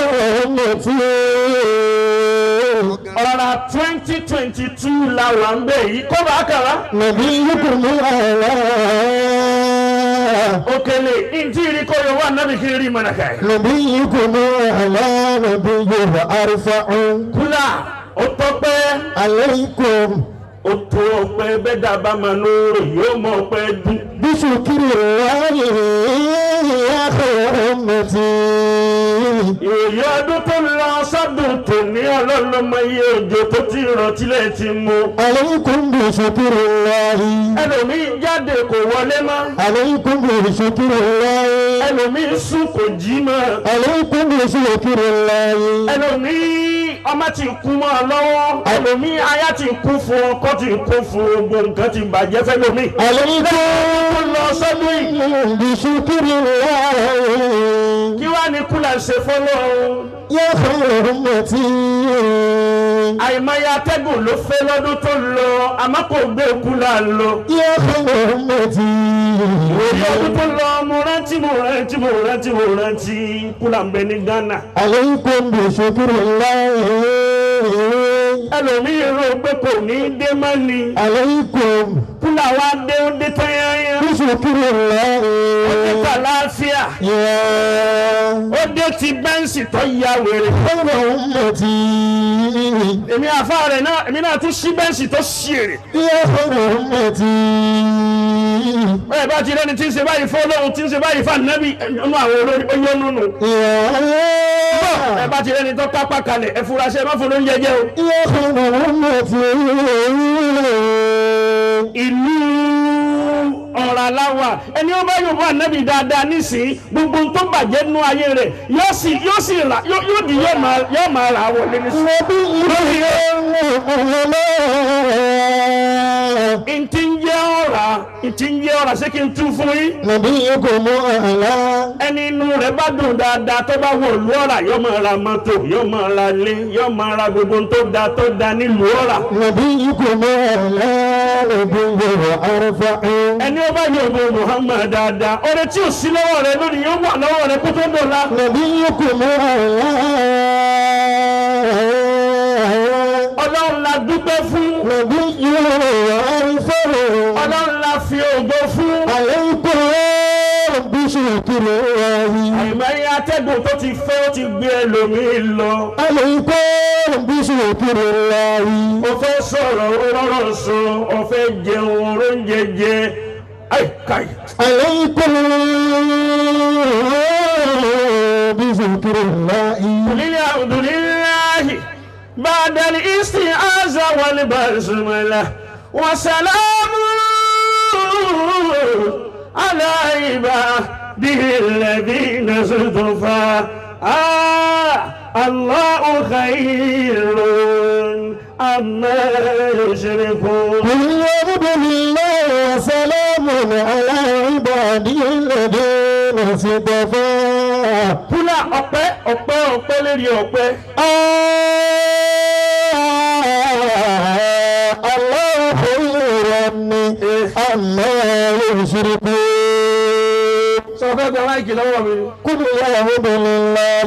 أمتي Ọ̀rọ̀ 2022 la wà ń bẹ̀ yìí kó bá kàrá. نبيكم أعلى Òkèlè ntí rí kó yọ wá nábì kí rí mọ̀nàkà yìí. نبيكم أعلى نبي أرفع Kúlà ó tọ́pẹ́ عليكم ó tó ọpẹ́ bẹ́ẹ̀ dábàá máa lóore yóò mọ ọpẹ́ dún. بشكر الله يا خير أمتي Ìròyìn ọdún tó lọ sọ́dún tòní ọlọ́lọ́mọ iye òjò tó ti rọ̀ tílẹ̀ ti mú. عليكم بشكر الله Ẹlòmíì jáde kò wọlé mọ́. عليكم بشكر الله Ẹlòmíì sùn kò jí mọ́. عليكم بشكر الله Ẹlòmíì ọmọ ti kú mọ́ ọ lọ́wọ́. Ẹlòmíì aya ti kú fún ọkọ ti kú fún gbogbo nǹkan ti bàjẹ́ fẹ́lòmíì. عليكم Ó lọ sọ́dún yìí. بشكر الله Kí wá ní kúlà ṣe fọlọ́run? يا خير أمتي Àìmọye atẹ́gùn ló fẹ́ lọ́dún tó lọ, àmọ́ kò gbé kúlà lọ. يا خير أمتي Ìròyìn ọdún tó lọ, mo rántí mo rántí mo rántí mo rántí kúlà ń bẹ ní Ghana. عليكم بشكر الله Ẹlòmíì rò pé kò ní dé mọ́ ni. عليكم Kúlà wa dé ó dé tán yányán. بشكر الله Ó dé tàlàáfíà. يا Ó dé ti bẹ́ǹsì tó ya wèrè. خير أمتي Èmi àfa rẹ̀ náà, èmi náà tún sí bẹ́ǹsì tó ṣí èrè. يا خير أمتي Bẹ́ẹ̀ bá ti rẹ́ni tí ń ṣe báyìí fọ́lọ́hun tí ń ṣe báyìí fànẹ́bí ẹnu àwọn olórí ó yọ́nú nù. يا Ẹ bá ti rẹ́ni tó kápá kalẹ̀ ẹ fura ṣe ẹ má fún lóúnjẹ jẹ o. يا خير أمتي Ìlú ọ̀rọ̀ aláwà ẹni ó bá yóò bá ànábì dáadáa nísìnyí gbogbo tó bàjẹ́ nú ayé rẹ̀ yóò sì yóò sì rà yóò yóò di yóò máa rà wọlé nísìnyí. نبيكم Ntí ń jẹ́ ọ̀rà ntí ń jẹ́ ọ̀rà ṣé kí n tú fún yín. نبيكم أعلى Ẹni inú rẹ̀ bá dùn dáadáa tó bá wọ ìlú ọ̀rà yóò máa ra mọ́tò yóò máa ra ilé yóò máa ra gbogbo tó da tó da nílùú ọ̀rà. نبيكم أعلى نبي أرفع Ẹni ó bá yóò bọ Muhammad dáadáa ọ̀rẹ́ tí ò sí lọ́wọ́ rẹ̀ lónìí yóò wà lọ́wọ́ rẹ̀ kó tó dọ̀la. نبيكم أعلى Ọlọ́run la dúpẹ́ fún. نبي أرفع Ọlọ́run la fi ògo fún. عليكم بشكر الله Àìmọye atẹ́gùn tó ti fẹ́ ó ti gbé ẹlòmíì lọ. عليكم بشكر الله O fẹ́ sọ̀rọ̀ ó rọ̀rọ̀ sọ, o fẹ́ jẹun oúnjẹ jẹ. Ai kai. عليكم بشكر الله Alhamdulillahi ba'da al-isti'aza wal basmala wa salamu ala ibadihi alladhina istafa. Allahu khayrun amma yushrikun. قل الحمد لله وسلام على عباده الذين اصطفى Kúlà ọpẹ́ ọpẹ́ ọpẹ́ lérí ọpẹ́. الله خير عما يشركون Sọ fẹ́ gba máìkì lọ́wọ́ mi ni. قل الحمد لله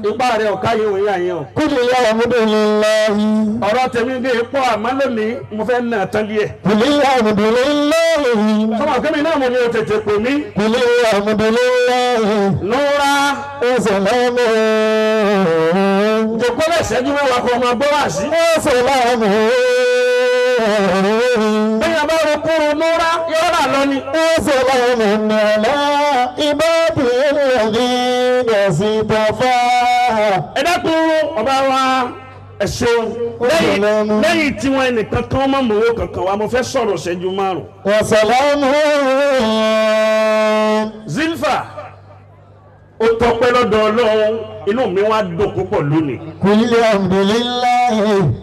Ipá rẹ̀ ọ̀ká yìí wòye àyẹ̀ o. قل الحمد لله Ọ̀rọ̀ tèmi dé pọ̀ àmọ́ lónìí mo fẹ́ nà tán díẹ̀. قل الحمد لله Sọ́mọ kẹ́mi náà mo ní o tètè pè mí. قل الحمد لله Núra وسلام jòkó lẹ́sẹ̀jú mẹ́wàá kọ́ ọmọ gbọ́ wá sí. وسلام Bẹ́ẹ̀ni a bá ro kúrò núra yóò rà lọ ni. وسلام على عباده الذين اصطفى Ẹ dákun ọba wa ẹ ṣeun. Lẹ́yìn tí wọ́n ẹnìkan kan mọ̀ mọ̀wó kankan wa mo fẹ́ sọ̀rọ̀ ṣẹ́jú márùn-ún. وسلام Zilfa ó tọpẹ́ lọ́dọ̀ Ọlọ́run inú mi wá dùn púpọ̀ lónìí. قل الحمد لله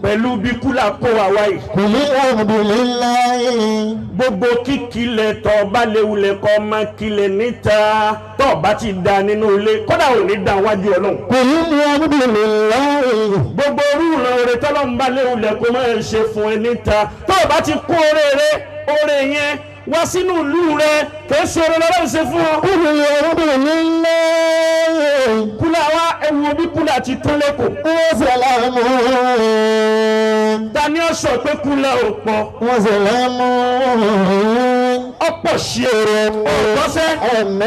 Pẹ̀lú bí kúlà kó wa wáyé. قل الحمد لله Gbogbo kíkilẹ̀ tọ́ bá léwulẹ̀ kọ́ máa kilẹ̀ níta tọ́ bá ti da nínú ilé kódà ò ní da wájú Ọlọ́run. قل الحمد لله Gbogbo orú ìran oore tọ́lọ́run bá léwulẹ̀ kó máa ṣe fún ẹ níta tọ́ bá ti kó oore rẹ oore yẹn wá sínú ìlú rẹ kì í ṣe oore lọ́lọ́run ṣe fún ọ. قل الحمد لله Kúlà wa ẹ wo bí kúlà ti tún lẹ́kọ̀ọ́. وسلام Ta ni ó sọ pé kúlà ò pọ̀? وسلام Ọ̀pọ̀ sí ọ̀gbọ́sẹ́. عما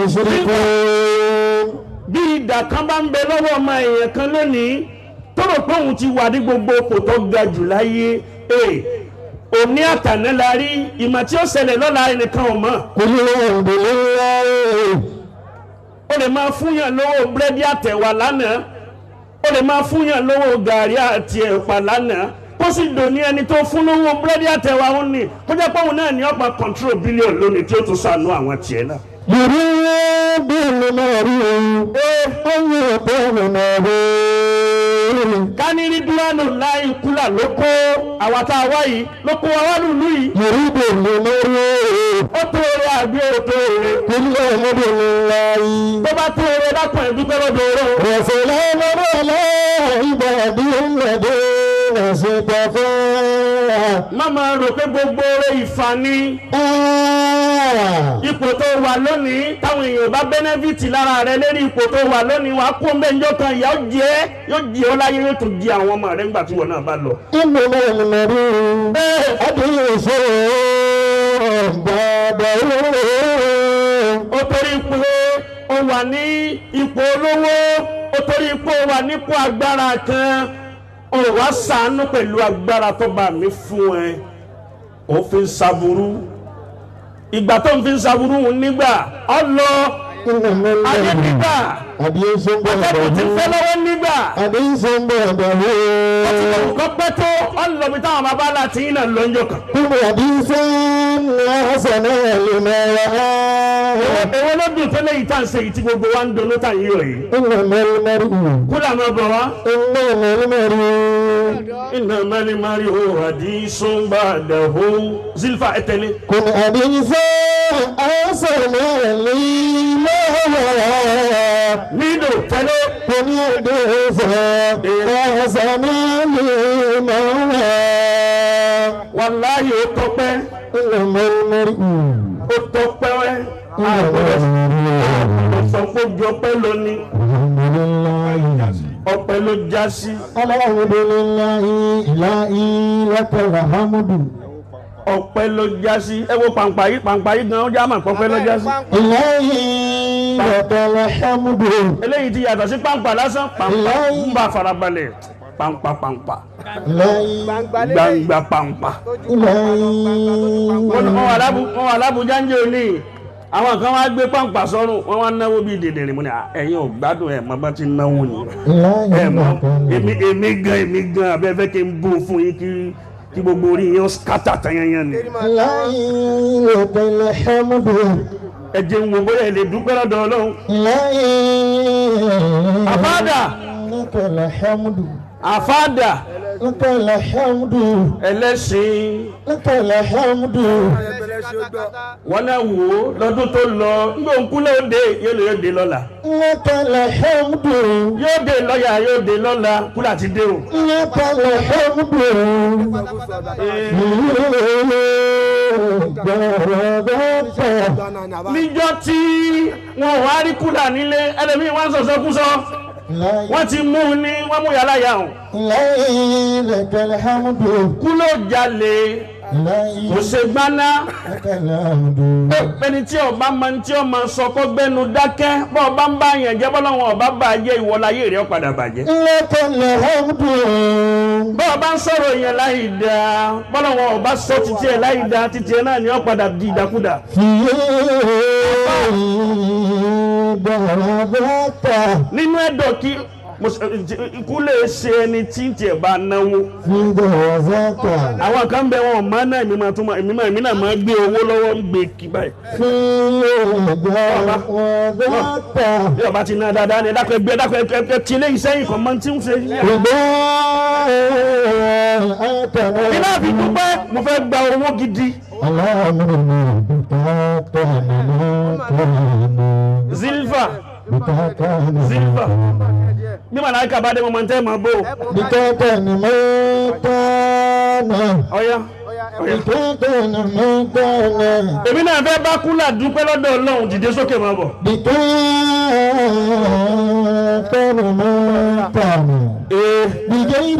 يشركون Bí idà kan bá ń bẹ lọ́wọ́ ọmọ èèyàn kan lónìí tó rò pé òun ti wà ní gbogbo ipò tó ga jù láyé ee òní àtàná la rí ìmọ̀ tí ó ṣẹlẹ̀ lọ́la ẹnìkan ò mọ̀. قل الحمد لله Ó lè máa fúnyàn lówó búrẹ́dì àtẹ̀wà lánàá, ó lè máa fúnyàn lówó gàrí àti ẹ̀pà lánàá, kó sì dòní ẹni tó fún lówó búrẹ́dì àtẹ̀wà òun ni kó jẹ́ pé òun náà ní ọ̀pá kọ̀ǹtúrò bílíọ̀nù lónìí tí ó tún sànú àwọn tiẹ̀ náà. يريد المرء أن يكون نبيا Ká ní rídíwánù láì kúlà ló kó àwa tá a wá yìí ló kó wa wá lùlù yìí. يريد المرء Ó tó oore àbí ó tó oore? قل الحمد لله Tó bá tó oore dákun ẹ̀ dúpẹ́ lọ́dọ̀ oró. وسلام على عباده الذين اصطفى Má máa rò pé gbogbo oore ìfàní ipò tó wà lónìí táwọn èèyàn bá bẹ́nẹ́fìtì lára rẹ lérí ipò tó wà lónìí wàá kó mbẹ́njọ́ kan ìyá ó jẹ ẹ́ yóò jẹ ọ́ láyé yóò tún jẹ àwọn ọmọ rẹ ńgbà tí wọn náà bá lọ. إنما المرء حديث بعده Ó torí pé ó wà ní ipò olówó, ó torí pé ó wà nípò agbára kan, ó wá ṣàánú pẹ̀lú agbára tó bá mi fún ẹ, ó fi ń ṣàbùrú. Ìgbà tó ń fi ń ṣàbùrú ń nígbà ọ lọ إنما ayé المرء nígbà حديث atẹ́kùn ti بعده fẹ́ lọ́wọ́ nígbà. حديث بعده Nǹkan pẹ́ tó ọlọ́bi táwọn bàbá láti yín náà lọ́njọ́ kan. كل حديث حسنا لما رآه Èwo ló dùn tó léyìí tá à ń ṣe yìí tí gbogbo wa ń dunnú tá à ń yọ̀ yìí? إنما المرء Kúlà máa bọ̀ wá. إنما المرء Iná mẹ́rin o àdìsún bá dẹ̀hó. Zilfa ẹ tẹ̀lé. كن حديثا حسنا لما رآه Nídò tẹ̀lé. كن حديثا حسنا لما رآه Wàláhì ó tọpẹ́. إنما المرء Ó tọpẹ́. إنما المرء Sọ pé jọpẹ́ lónìí. الحمد لله Ọpẹ́ ló já sí. الحمد لله إلهي لك الحمد Ọpẹ́ ló já sí. Ẹ wo pàǹpà yìí, pàǹpà yìí gan-an ó já mà pọ́pẹ́ ló já sí. إلهي لك الحمد Eléyìí ti yàtọ̀ sí pàǹpà lásán. Pàǹpà ń bá farabalẹ̀. Pàǹpà pàǹpà. إلهي Gbangba pàǹpà. إلهي Wọ́n wà lábújá ń jẹ́ òní. Àwọn kan wá gbé pàǹpà sọ́rùn, wọ́n wá náwó bíi dèdèrè mú ni. "À, ẹ̀yin ò gbádùn ẹ̀ mọ́ bá ti náwó ni. إلهي Ẹ mọ̀, لك èmi èmi gan èmi gan abẹ́fẹ́ kí n bó fún yín kí kí gbogbo orí yín ó skátà tanyanyan ni. إلهي لك الحمد Ẹ jẹ́ n wo bóyá ẹ lè dúpẹ́ lọ́dọ̀ Ọlọ́run. إلهي Àfáàdà لك الحمد àfáàdà لك الحمد ẹlẹ́sìn لك الحمد wọn náà wò ó lọ́dún tó lọ nígbà òǹkúlẹ̀ òde yóò lè yóò dé lọ́la. لك الحمد Yóò dé lọ́yà yóò dé lọ́la kúlà ti dé o. لك الحمد Níjọ́ tí wọn wá rí kúlà nílé ẹlẹ́mìí wọ́n sọ̀sọ́ kú sọ wọ́n ti mú un ní wọ́n mú yàrá yà hàn. Kúlò jalè kò ṣe gbaná ẹni tí ọba máa ń tí ọmọ sọ kó gbẹnu dákẹ́ bọ́ ọba ń bá yẹn jẹ́ bọ́lọ́wọ́n ọba bá jẹ́ ìwọláyé rẹ̀ ó padà bàjẹ́. Bọ́ ọba ń sọ̀rọ̀ yẹn láì dáa bọ́lọ́wọ́n ọba sọ títí ẹ̀ láì dáa títí ẹ̀ náà ni ó padà di ìdàkudà. Nínú ẹ̀dọ̀ kí ikú lè ṣe ẹni tí ń tiẹ̀ bá náwó. Àwọn kan bẹ wọn ọmọ náà èmi máa tún máa èmi máa èmi náà máa gbé owó lọ́wọ́ ń gbé kí báyìí. Bí ọba ti ná dáadáa ni dákọ̀ ẹgbẹ́ dákọ̀ ẹgbẹ́ tí eléyìí sẹ́yìn kan máa ń tí ń ṣe. Bí náà fi dúpẹ́ mo fẹ́ gba owó gidi. Zilva Zilva bí màláìka bá dé mo máa ń tẹ́ máa bò. Ọ̀ya ọ̀ya. Èmi náà fẹ́ bá kúlà dúpẹ́ lọ́dọ̀ Ọlọ́run dìde sókè máa bọ̀. من كان Ee. بغير